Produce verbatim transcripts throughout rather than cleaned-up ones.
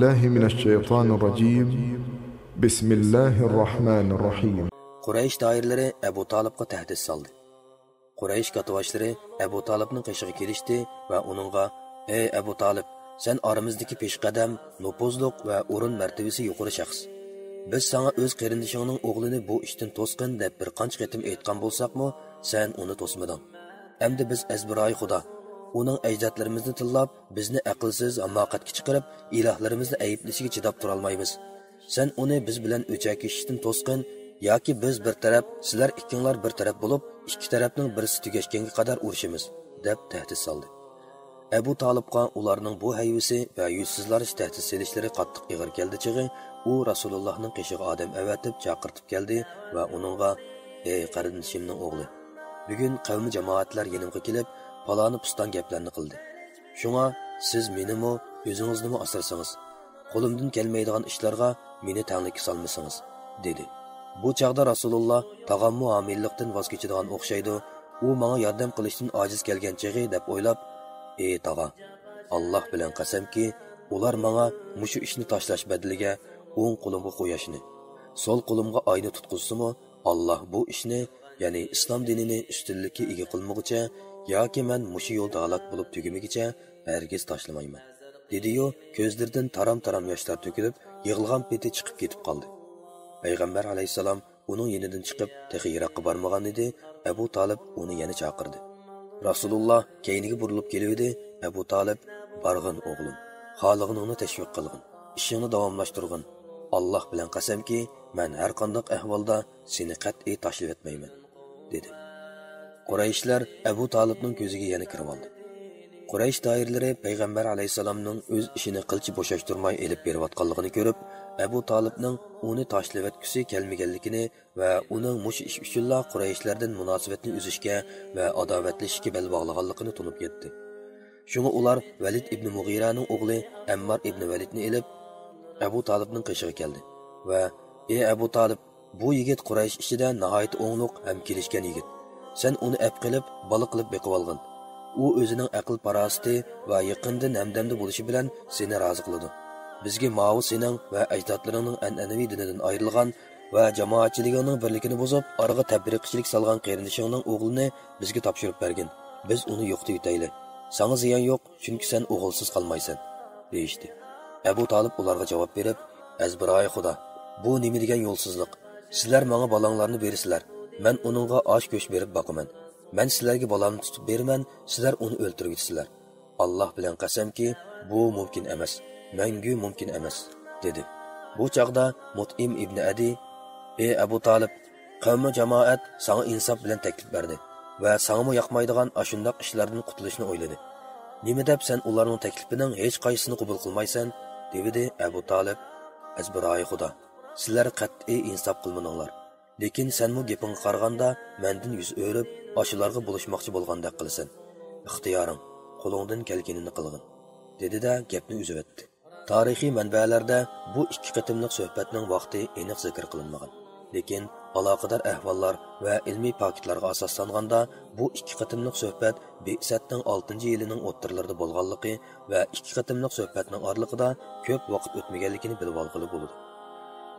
بالله من الشيطان الرجيم. بسم الله الرحمن الرحيم. قۇرەيش دائىرىلىرى ئەبۇ تالىپقا تەھدىت سالدى. قۇرەيش كاتتىباشلىرى ئەبۇ تالىپنىڭ قېشىغا كېلىشتى ۋە ئۇنىڭغا، ئەي ئەبۇ تالىپ، سەن ئارىمىزدىكى پېشقەدەم، نوپۇزلۇق ۋە ئورۇن مەرتىۋىسى يۇقىرى شەخس. بىز ساڭا ئۆز قېرىندىشىڭنىڭ ئوغلىنى بۇ ئىشتىن توسقىن دەپ بىر قانچە قېتىم ئېيتقان بولساقمۇ، سەن ئۇنى توسمىدىڭ. ئەمدى بىز ئەزبىرايى خۇدا، ئۇنىڭ ئەجدادلىرىمىزنى تىللاپ، بىزنى ئەقىلسىز، ھاماقەتكە چىقىرىپ، ئىلاھلىرىمىزنى ئەيىبلىشىگە چىداپ تۇرالمايمىز. سەن ئۇنى بىز بىلەن ئۆچەكلىشىشتىن توسقىن، ياكى بىز بىر تەرەپ، سىلەر ئىككىڭلار بىر تەرەپ بولۇپ، ئىككى تەرەپنىڭ بىرسى تۈگەشكەنگە قەدەر ئۇرۇشىمىز، دەپ تەھدىت سالدى. ئەبۇ تالىپقا ئۇلارنىڭ بۇ ھەيۋىسى ۋە يۈزسىزلارچە تەھدىت سېلىشلىرى قاتتىق ئېغىر كەلدى چېغى، ئۇ رەسۇلۇللاھنىڭ قېشىغا ئادەم ئەۋەتىپ چاقىرتىپ كەلدى ۋە ئۇنىڭغا، ئەي قېرىندىشىمنىڭ ئوغلى، بۈگۈن قەۋمى جامائەتلەر يېنىمغا كېلىپ، پالانى پۇستان گەپلەرنى قىلدى. شۇڭا سىز مېنىمۇ، ئۆزىڭىزنىمۇ ئاسرىسىڭىز، قولۇمدىن كەلمەيدىغان ئىشلارغا مېنى تەڭلىككە سالمىسىڭىز، دېدى. بۇ چاغدا رەسۇلۇللا تاغاممۇ ھامىيلىقتىن ۋاز كېچىدىغان ئوخشايدۇ، ئۇ ماڭا ياردەم قىلىشتىن ئاجىز كەلگەن چېغى دەپ ئويلاپ، ئى تاغا، ئاللاھ بىلەن قەسەمكى، ئۇلار ماڭا مۇشۇ ئىشنى تاشلاش بەدىلىگە ئوڭ قولۇمغا قۇياشنى، سول قولۇمغا ئاينى تۇتقۇزسىمۇ، ئاللاھ بۇ ئىشنى، يەنى ئىسلام دىنىنى ئۈستۈنلۈككە ئىگە قىلمىغۇچە ياكى مەن مۇشۇ يولدا ھالاك بولۇپ تۈگىمىگۈچە ھەرگىز تاشلىمايمەن، دېدىيۇ، كۆزلىرىدىن تارام-تارام ياشلار تۆكۈلۈپ، يىغلىغان پېتى چىقىپ كېتىپ قالدى. پەيغەمبەر ئەلەيھىسسالام ئۇنىڭ يېنىدىن چىقىپ، تېخى يىراققا بارمىغانىدى، ئەبۇ تالىپ ئۇنى يەنە چاقىردى. رەسۇلۇللا كەينىگە بۇرۇلۇپ كېلىۋىدى، ئەبۇ تالىپ، بارغىن ئوغلۇم، خالىغىنىڭنى تەشۋىق قىلغىن، ئىشىڭنى داۋاملاشتۇرغىن، ئاللاھ بىلەن قەسەمكى، مەن ھەرقانداق ئەھۋالدا سېنى قەتئىي تاشلىۋەتمەيمەن، دېدى. قۇرەيشلەر ئەبۇ تالىپنىڭ كۆزىگە يەنە كىرىۋالدى. قۇرەيش دائىرىلىرى پەيغەمبەر ئەلەيھىسسالامنىڭ ئۆز ئىشىنى قىلچە بوشاشتۇرماي ئېلىپ بېرىۋاتقانلىقىنى كۆرۈپ، ئەبۇ تالىپنىڭ ئۇنى تاشلىۋەتكۈسى كەلمىگەنلىكىنى ۋە ئۇنىڭ مۇشۇ ئىش ئۈچۈنلا قۇرەيشلەردىن مۇناسىۋەتنى ئۈزۈشكە ۋە ئاداۋەتلىشىشكە بەل باغلىغانلىقىنى تونۇپ يەتتى. شۇڭا ئۇلار ۋەلىد ئىبنى مۇغىرەنىڭ ئوغلى ئەممار ئىبنى ۋەلىدنى ئېلىپ، ئەبۇ تالىپنىڭ قېشىغا كەلدى ۋە، ئى ئەبۇ تالىپ، بۇ يىگىت قۇرەيش ئىچىدە ناھايىتى ئوڭلۇق ھەم كېلىشكەن يىگىت. سەن ئۇنى ئەپ قىلىپ، بالا قىلىپ بېقىۋالغىن. ئۇ ئۆزىنىڭ ئەقىل-پاراسىتى ۋە يېقىندىن ھەمدەمدە بولۇشى بىلەن سېنى رازى قىلىدۇ. بىزگە ماۋۇ سېنىڭ ۋە ئەجدادلىرىڭنىڭ ئەنئەنىۋى دىنىدىن ئايرىلغان ۋە جامائەتچىلىكىڭنىڭ بىرلىكىنى بۇزۇپ، ئارىغا تەپرىقىچىلىك سالغان قېرىندىشىڭنىڭ ئوغلىنى بىزگە تاپشۇرۇپ بەرگىن. بىز ئۇنى يوقىتىۋېتەيلى. ساڭا زىيان يوق، چۈنكى سەن ئوغۇلسىز قالمايسەن، دېيىشتى. ئەبۇ تالىپ ئۇلارغا جاۋاب بېرىپ، ئەزبىرايى خۇدا، بۇ نېمە دېگەن يولسىزلىق؟ سىلەر ماڭا بالاڭلارنى بېرىسىلەر، مەن ئۇنىڭغا ئاش-گۆش بېرىپ باقىمەن. مەن سىلەرگە بالامنى تۇتۇپ بېرىمەن، سىلەر ئۇنى ئۆلتۈرۈۋېتىسىلەر. ئاللاھ بىلەن قەسەمكى، بۇ مۇمكىن ئەمەس، مەڭگۈ مۇمكىن ئەمەس، دېدى. بۇ چاغدا مۇتئىم ئىبنى ئەدى، ئى ئەبۇ تالىپ، قەۋمى جامائەت ساڭا ئىنساپ بىلەن تەكلىپ بەردى ۋە ساڭىمۇ ياقمايدىغان ئاشۇنداق ئىشلاردىن قۇتۇلۇشنى ئويلىدى. نېمە دەپ سەن ئۇلارنىڭ تەكلىپىنىڭ ھېچقايسىسىنى قوبۇل قىلمايسەن؟ دېۋىدى ئەبۇ تالىپ، ئەزبىرايى خۇدا، سىلەر قەتئىي ئىنساپ قىلمىدىڭلار. لېكىن سەنمۇ گېپىڭگە قارىغاندا مەندىن يۈز ئۆرۈپ، ئاشۇلارغا بولۇشماقچى بولغاندەك قىلىسەن. ئىختىيارىڭ، قولۇڭدىن كەلگىنىنى قىلغىن، دېدى-دە، گەپنى ئۈزۈۋەتتى. تارىخىي مەنبەلەردە بۇ ئىككى قېتىملىق سۆھبەتنىڭ ۋاقتى ئېنىق زىكىر قىلىنمىغان. لېكىن ئالاقىدار ئەھۋاللار ۋە ئىلمىي پاكىتلارغا ئاساسلانغاندا، بۇ ئىككى قېتىملىق سۆھبەت بىئسەتنىڭ ئالتىنچى يىلىنىڭ ئوتتۇرىلىرىدا بولغانلىقى ۋە ئىككى قېتىملىق سۆھبەتنىڭ ئارىلىقىدا كۆپ ۋاقىت ئۆتمىگەنلىكىنى بىلىۋالغىلى بولىدۇ.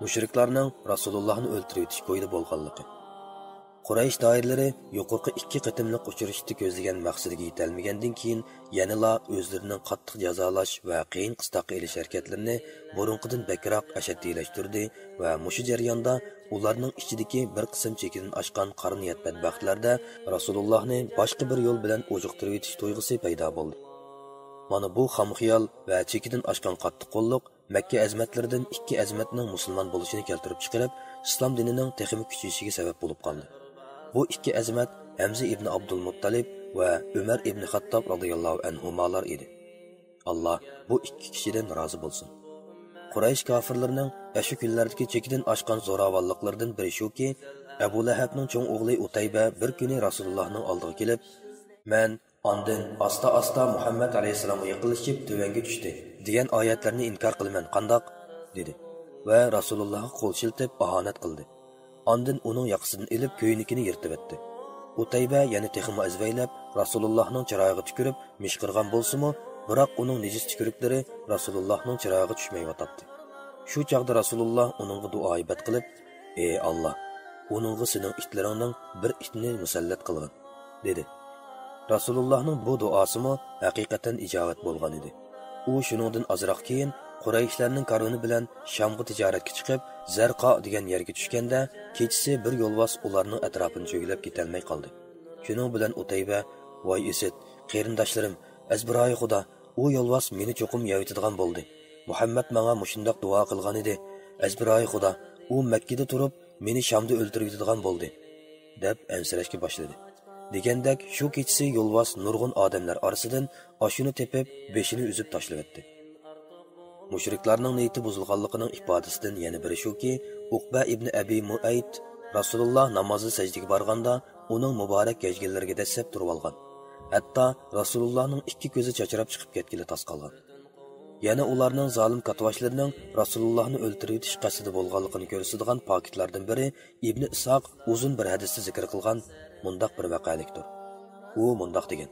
مۇشرىكلارنىڭ رەسۇلۇللاھنى ئۆلتۈرۈۋېتىش كويىدا بولغانلىقى. قۇرەيش دائىرىلىرى يۇقىرىقى ئىككى قېتىملىق ئۇچرىشىشتا كۆزلىگەن مەقسىتىگە يېتەلمىگەندىن كېيىن، يەنىلا ئۆزلىرىنىڭ قاتتىق جازالاش ۋە قىيىن قىستاققا ئېلىش ھەرىكەتلىرىنى بۇرۇنقىدىن بەكرەك ئەشەددىيلەشتۈردى ۋە مۇشۇ جەرياندا ئۇلارنىڭ ئىچىدىكى بىر قىسىم چېكىدىن ئاشقان قارا نىيەت بەدبەختلەردە رەسۇلۇللاھنى باشقا بىر يول بىلەن ئوزۇقتۇرۇۋېتىش تۇيغۇسى پەيدا بولدى. مانا بۇ خام خىيال ۋە چېكىدىن ئاشقان قاتتىق قوللۇق مەككە ئەزىمەتلىرىدىن ئىككى ئەزىمەتنىڭ مۇسۇلمان بولۇشىنى كەلتۈرۈپ چىقىرىپ، ئىسلام دىنىنىڭ تېخىمۇ كۈچىيىشىگە سەۋەب بولۇپ قالدى. بۇ ئىككى ئەزىمەت ھەمزە ئىبنى ئابدۇلمۇتتەلىب ۋە ئۆمەر ئىبنى خەتتاب رازىياللاھۇ ئەنھۇمالار ئىدى. ئاللا بۇ ئىككى كىشىدىن رازى بولسۇن. قۇرەيش كاپىرلىرىنىڭ ئەشۇ كۈنلەردىكى چېكىدىن ئاشقان زوراۋانلىقلىرىدىن بىرى شۇكى، ئەبۇ لەھەبنىڭ چوڭ ئوغلى ئۇتەيبە بىر كۈنى رەسۇلۇللاھنىڭ ئالدىغا كېلىپ، مەن ئاندىن ئاستا-ئاستا مۇھەممەد ئەلەيھىسسالامغا يېقىنلىشىپ تۆۋەنگە چۈشتى دېگەن ئايەتلەرنى ئىنكار قىلىمەن، قانداق؟ دېدى ۋە رەسۇلۇللاھقا قول شىلتىپ ئاھانەت قىلدى. ئاندىن ئۇنىڭ ياقىسىدىن ئېلىپ كۆينىكىنى يىرتىۋەتتى. ئۇتەيبە يەنە تېخىمۇ ئەزۋەيلەپ، رەسۇلۇللاھنىڭ چىرايىغا تۈكۈرۈپ مىشقىرغان بولسىمۇ، بىراق ئۇنىڭ نىجىس تۈكۈرۈكلىرى رەسۇلۇللاھنىڭ چىرايىغا چۈشمەيۋاتاتتى. شۇ چاغدا رەسۇلۇللاھ ئۇنىڭغا دۇئا ئىبادەت قىلىپ، ئى ئاللاھ، ئۇنىڭغا سېنىڭ ئىتلىرىڭنىڭ بىر ئىتىنى مۇسەللەت قىلغىن، دېدى. رەسۇلۇللاھنىڭ بۇ دۇئاسىمۇ ھەقىقەتەن ئىجابەت بولغان ئىدى. ئۇ شۇنىڭدىن ئازراق كېيىن قۇرەيشلەرنىڭ كارۋىنى بىلەن شامغا تىجارەتكە چىقىپ، زەرقا دېگەن يەرگە چۈشكەندە، كېچىسى بىر يولۋاس ئۇلارنىڭ ئەتراپىنى چۆگىلەپ كېتەلمەي قالدى. شۇنىڭ بىلەن ئۇتەيبە، ۋاي ئىسىت، قېرىنداشلىرىم، ئەزبىرايى خۇدا، ئۇ يولۋاس مېنى چوقۇم يەۋېتىدىغان بولدى. مۇھەممەد ماڭا مۇشۇنداق دۇئا قىلغان ئىدى، ئەزبىرايى خۇدا، ئۇ مەككىدە تۇرۇپ، مېنى شامدا ئۆلتۈرۈۋېتىدىغان بولدى، دەپ ئەنسىرەشكە باشلىدى. دېگەندەك، شۇ كېچىسى يولۋاس نۇرغۇن ئادەملەر ئارىسىدىن ئاشۇنى تېپىپ، بېشىنى ئۈزۈپ تاشلىۋەتتى. مۇشرىكلارنىڭ نىيىتى بۇزۇلغانلىقىنىڭ ئىپادىسىدىن يەنە بىرى شۇكى، ئۇقبە ئىبنى ئەبى مۇئەيت رەسۇلۇللا نامازدا سەجدىگە بارغاندا، ئۇنىڭ مۇبارەك گەجگىلىرىگە دەسسەپ تۇرۇۋالغان. ھەتتا رەسۇلۇللانىڭ ئىككى كۆزى چاچراپ چىقىپ كەتكىلى تاس قالغان. يەنە ئۇلارنىڭ زالىم كاتتىباشلىرىنىڭ رەسۇلۇللاھنى ئۆلتۈرۈۋېتىش قەستىدە بولغانلىقىنى كۆرسىتىدىغان پاكىتلاردىن بىرى ئىبنى ئىسھاق ئۇزۇن بىر ھەدىستە زىكىر قىلغان مۇنداق بىر ۋەقەلىكتۇر. ئۇ مۇنداق دېگەن: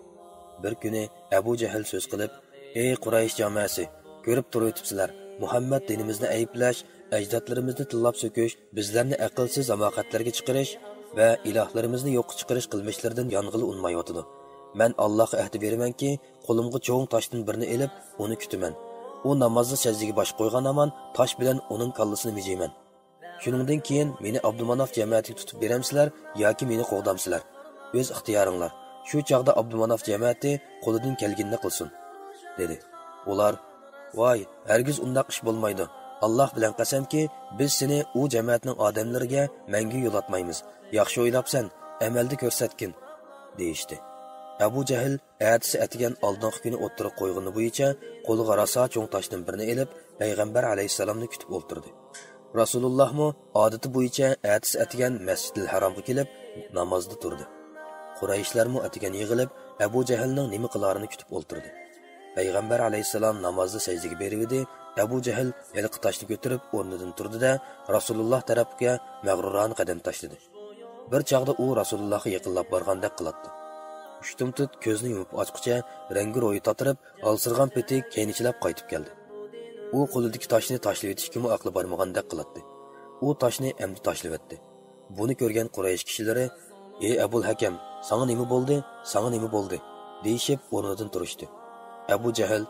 بىر كۈنى ئەبۇ جەھىل سۆز قىلىپ، ئەي قۇرەيش جامەسى، كۆرۈپ تۇرۇۋېتىپسىلەر، مۇھەممەد دىنىمىزنى ئەيىبلەش، ئەجدادلىرىمىزنى تىللاپ سۆكۈش، بىزلەرنى ئەقىلسىز ھاماقەتلەرگە چىقىرىش ۋە ئىلاھلىرىمىزنى يوققا چىقىرىش قىلمىشلىرىدىن يانغىلى ئۇنىمايۋاتىدۇ. مەن ئاللاھقا ئەھدە بېرىمەنكى، قولۇمغا چوڭ تاشتىن بىرنى ئېلىپ، ئۇنى كۈتىمەن. ئۇ نامازدا سەجدىگە باش قويغان ھامان تاش بىلەن ئۇنىڭ كاللىسىنى مىجىيمەن. شۇنىڭدىن كېيىن مېنى ئابدۇماناف جەمەتىگە تۇتۇپ بېرەمسىلەر ياكى مېنى قوغدامسىلەر؟ ئۆز ئىختىيارىڭلار. شۇ چاغدا ئابدۇماناف جەمەتى قولىدىن كەلگىنىنى قىلسۇن، دېدى. ئۇلار، ۋاي، ھەرگىز ئۇنداق ئىش بولمايدۇ. ئاللاھ بىلەن قەسەمكى، بىز سېنى ئۇ جەمەتنىڭ ئادەملىرىگە مەڭگۈ يولاتمايمىز. ياخشى ئويلاپسەن، ئەمەلدە كۆرسەتكىن، دېيىشتى. ئەبۇ جەھىل ئەتىسى ئەتىگەن ئالدىنقى كۈنى ئوتتۇرىغا قويغىنى بويىچە قولىغا راسا چوڭ تاشتىن بىرنى ئېلىپ، پەيغەمبەر ئەلەيھىسسالامنى كۈتۈپ ئولتۇردى. رەسۇلۇللاھمۇ ئادىتى بويىچە ئەتىسى ئەتىگەن مەسجىدىل ھەرامغا كېلىپ، نامازدا تۇردى. قۇرەيشلەرمۇ ئەتىگەن يىغىلىپ، ئەبۇ جەھىلنىڭ نېمە قىلارىنى كۈتۈپ ئولتۇردى. پەيغەمبەر ئەلەيھىسسالام نامازدا سەجدىگە بېرىۋىدى، ئەبۇ جەھىل ھېلىقى تاشنى كۆتۈرۈپ ئورنىدىن تۇردى-دە، رەسۇلۇللاھ تەرەپكە مەغرۇرانە قەدەم تاشلىدى. بىر چاغدا ئۇ رەسۇلۇللاھقا يېقىنلاپ بارغاندەك قىلاتتى. ئۇشتۇمتۇت كۆزنى يۇمۇپ ئاچقۇچە رەڭگى روھى تاتىرىپ، ھالسىرىغان پېتى كەينىچىلەپ قايتىپ كەلدى. ئۇ قولىدىكى تاشنى تاشلىۋېتىشكىمۇ ئەقلى بارمىغاندەك قىلاتتى. ئۇ تاشنى ئەمدى تاشلىۋەتتى. بۇنى كۆرگەن قۇرەيش كىشىلىرى، ئى ئەبۇل ھەكەم، ساڭا نېمە بولدى؟ ساڭا نېمە بولدى؟ دېيىشىپ ئورنىدىن تۇرۇشتى. ئەبۇ جەھىل،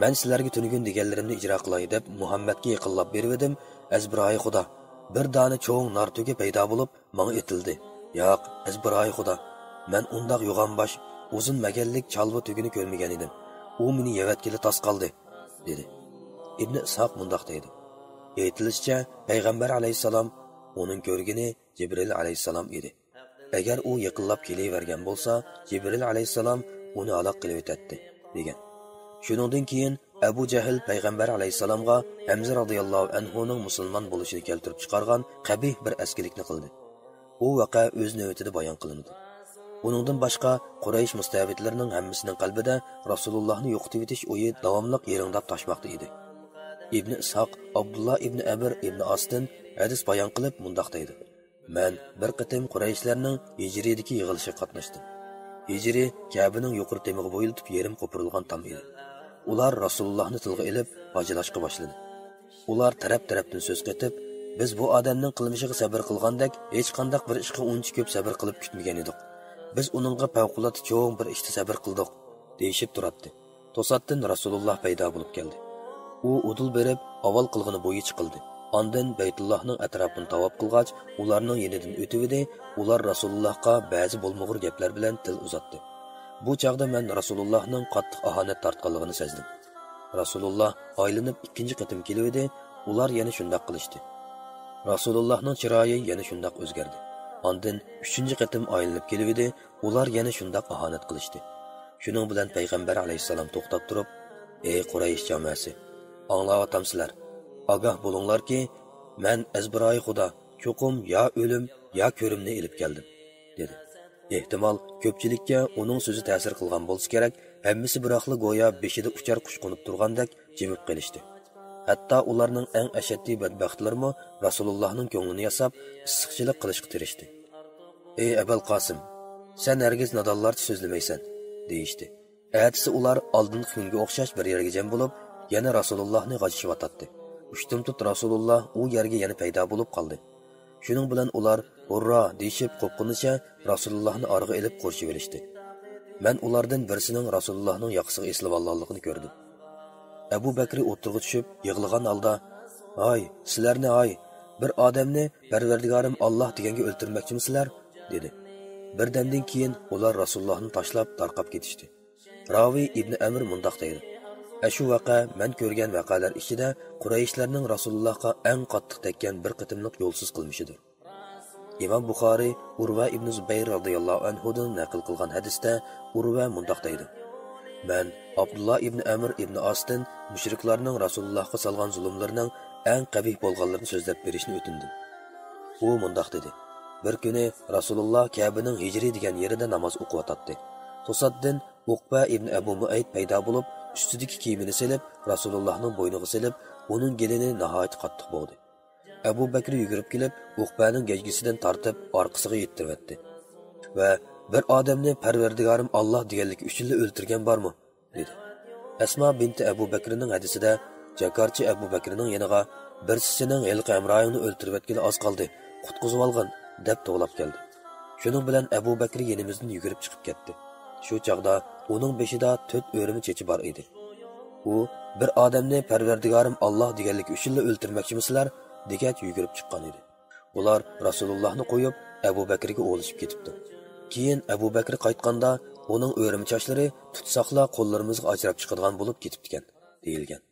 مەن سىلەرگە تۈنۈگۈن دېگەنلىرىمنى ئىجرا قىلاي دەپ مۇھەممەدكە يېقىنلاپ بېرىۋىدىم، ئەزبىرايى خۇدا، بىر دانە چوڭ نار تۆگە پەيدا بولۇپ، ماڭا ئېتىلدى. ياق، ئەزبىرايى خۇدا، مەن ئۇنداق يوغان باش، ئۇزۇن مەگەنلىك چالۋا تۆگىنى كۆرمىگەن ئىدىم. ئۇ مېنى يەۋەتكىلى تاس قالدى، دېدى. ئىبنى ئىسھاق مۇنداق دەيدۇ. ئېيتىلىشىچە، پەيغەمبەر ئەلەيھىسسالام ئۇنىڭ كۆرگىنى جىبرىئىل ئەلەيھىسسالام ئىدى. ئەگەر ئۇ يېقىنلاپ كېلىۋەرگەن بولسا، جىبرىئىل ئەلەيھىسسالام ئۇنى ھالاك قىلىۋېتەتتى، دېگەن. شۇنىڭدىن كېيىن ئەبۇ جەھىل پەيغەمبەر ئەلەيھىسسالامغا ھەمزە رازىياللاھۇ ئەنھۇنىڭ مۇسۇلمان بولۇشىنى كەلتۈرۈپ چىقارغان قەبىھ بىر ئەسكىلىكنى قىلدى. بۇ ۋەقە ئۆز نۆۋىتىدە بايان قىلىنىدۇ. ئۇنىڭدىن باشقا، قۇرەيش مۇستەبىتلىرىنىڭ ھەممىسىنىڭ قەلبىدە رەسۇلۇللاھنى يوقىتىۋېتىش ئويى داۋاملىق يىرىڭداپ تاشماقتا ئىدى. ئىبنى ئىسھاق ئابدۇللا ئىبنى ئەمر ئىبنى ئاستىن ھەدىس بايان قىلىپ مۇنداق دەيدۇ. مەن بىر قېتىم قۇرەيشلەرنىڭ ھىجرىيدىكى يىغىلىشىغا قاتناشتىم. ھىجرىي كەبىنىڭ يۇقىرى تېمىغا بويلىتىپ يېرىم قوپۇرۇلغان تام ئىدى. ئۇلار رەسۇلۇللاھنى تىلغا ئېلىپ، باجىلاشقا باشلىدى. ئۇلار تەرەپ-تەرەپتىن سۆز قېتىپ، بىز بۇ ئادەمنىڭ قىلمىشىغا سەبىر قىلغاندەك، ھېچقانداق بىر ئىشقا ئۇنچە كۆپ سەبىر قىلىپ كۈتمىگەن ئىدۇق. بىز ئۇنىڭغا پەۋقۇلئاددە چوڭ بىر ئىشتا سەبىر قىلدۇق، دېيىشىپ تۇراتتى. توساتتىن رەسۇلۇللاھ پەيدا بولۇپ كەلدى. ئۇ ئۇدۇل بېرىپ، ئاۋۋال قىلغىنى بويىچە قىلدى. ئاندىن بەيتۇللاھنىڭ ئەتراپىنى تاۋاپ قىلغاچ، ئۇلارنىڭ يېنىدىن ئۆتۈۋىدى، ئۇلار رەسۇلۇللاھقا بەزى بولمىغۇر گەپلەر بىلەن تىل ئۇزاتتى. بۇ چاغدا مەن رەسۇلۇللاھنىڭ قاتتىق ئاھانەت تارتقانلىقىنى سەزدىم. رەسۇلۇللاھ ئايلىنىپ ئىككىنچى قېتىم كېلىۋىدى، ئۇلار يەنە شۇنداق قىلىشتى. رەسۇلۇللاھنىڭ چىرايى يەنە شۇنداق ئۆزگەردى. ئاندىن ئۈچىنچى قېتىم ئايلىنىپ كېلىۋىدى، ئۇلار يەنە شۇنداق ئاھانەت قىلىشتى. شۇنىڭ بىلەن پەيغەمبەر ئەلەيھىسسالام توختاپ تۇرۇپ، ئەي قۇرەيش جامەسى، ئاڭلاۋاتامسىلەر؟ ئاگاھ بولۇڭلاركى، مەن ئەزبىرايى خۇدا چوقۇم يا ئۆلۈم، يا كۆرۈمنى ئېلىپ كەلدىم، دېدى. ئېھتىمال، كۆپچىلىككە ئۇنىڭ سۆزى تەسىر قىلغان بولسا كېرەك، ھەممىسى بىراقلا گويا بېشىدا ئۇچار قۇش قونۇپ تۇرغاندەك جىمىپ قېلىشتى. ھەتتا ئۇلارنىڭ ئەڭ ئەشەددىي بەتبەختلىرىمۇ رەسۇلۇللاھنىڭ كۆڭلىنى ياساپ، ئىسسىقچىلىق قىلىشقا تىرىشتى. ئەي ئەبەل قاسىم، سەن ھەرگىز نادانلارچە سۆزلىمەيسەن، دېيىشتى. ئەتىسى ئۇلار ئالدىنقى كۈنگە ئوخشاش بىر يەرگە جەم بولۇپ، يەنە راسۇلۇللاھنى غاچىشىۋاتاتتى. ئۇشتۇمتۇت راسۇلۇللاھ ئۇ يەرگە يەنە پەيدا بولۇپ قالدى. شۇنىڭ بىلەن ئۇلار «ھۇررا!» دېيىشىپ، قوپقىنىچە راسۇلۇللاھنى ئارىغا ئېلىپ قورشىۋېلىشتى. مەن ئۇلاردىن بىرسىنىڭ راسۇلۇللاھنىڭ ياقىسىغا ئېسىلىۋالغانلىقىنى كۆردۈم. ئەبۇ بەكرى ئوتتۇرىغا چۈشۈپ، يىغلىغان ھالدا، «ھاي، سىلەرنى ھاي! بىر ئادەمنى پەرۋەردىگارىم ئاللاھ دېگەنگە ئۆلتۈرمەكچىمۇسىلەر؟» دېدى. بىردەمدىن كېيىن ئۇلار راسۇلۇللاھنى تاشلاپ تارقاپ كېتىشتى. راۋى ئىبنى ئەمر مۇنداق دەيدۇ، ئەشۇ ۋەقە مەن كۆرگەن ۋەقەلەر ئىچىدە قۇرەيشلەرنىڭ راسۇلۇللاھقا ئەڭ قاتتىق تەگكەن بىر قېتىملىق يولسىز قىلمىشىدۇر. ئىمام بۇخارىي ئۇرۋە ئىبنى زۇبەير رازىياللاھۇ ئەنھۇدىن نەقىل قىلغان ھەدىستە ئۇرۋە مۇنداق دەيدۇ، مەن ئابدۇللا ئىبنى ئەمر ئىبنى ئاستىن مۇشرىكلارنىڭ راسۇلۇللاھقا سالغان زۇلۇملىرىنىڭ ئەڭ قەبىھ بولغانلىرىنى سۆزلەپ بېرىشنى ئۆتۈندۈم. ئۇ مۇنداق دېدى، بىر كۈنى راسۇلۇللاھ كەبىنىڭ ھىجرىي دېگەن يېرىدە ناماز ئوقۇۋاتاتتى. توساتتىن ئۇقبە ئىبنى ئەبۇ مۇئەيت پەيدا بولۇپ، ئۈستىدىكى كىيىمىنى سېلىپ، راسۇلۇللاھنىڭ بوينىغا سېلىپ، ئۇنىڭ گېلىنى ناھايىتى قاتتىق بوغدى. ئەبۇ بەكرى يۈگۈرۈپ كېلىپ، ئۇقبەنىڭ گەجگىسىدىن تارتىپ، ئارقىسىغا يېتتۈرۈۋەتتى ۋە «بىر ئادەمنى پەرۋەردىگارىم ئاللاھ دېگەنلىكى ئۈچۈنلا ئۆلتۈرگەن بارمۇ؟» دېدى. ئەسما بىنتى ئەبۇ بەكرىنىڭ ھەدىسىدە، جاكارچى ئەبۇ بەكرىنىڭ يېنىغا، «بىرسى سېنىڭ ھېلىقى ھەمراھىڭنى ئۆلتۈرۈۋەتكىلى ئاز قالدى، قۇتقۇزۇۋالغىن» دەپ توۋلاپ كەلدى. شۇنىڭ بىلەن ئەبۇ بەكرى يېنىمىزدىن يۈگۈرۈپ چىقىپ كەتتى. شۇ چاغدا ئۇنىڭ بېشىدا تۆت ئۆرۈمە چېچى بار ئىدى. ئۇ، «بىر ئادەمنى پەرۋەردىگارىم ئاللاھ دېگەنلىكى ئۈچۈنلا ئۆلتۈرمەكچىمۇسىلەر؟» دېگەچ يۈگۈرۈپ چىققان ئىدى. ئۇلار راسۇلۇللاھنى قويۇپ، ئەبۇ بەكرىگە ئولىشىپ كېتىپتۇ. كېيىن ئەبۇ بەكرى قايتقاندا، ئۇنىڭ ئۆرۈمە چاچلىرى تۇتساقلا قوللىرىمىزغا ئاجراپ چىقىدىغان بولۇپ كېتىپتىكەن، دېيىلگەن.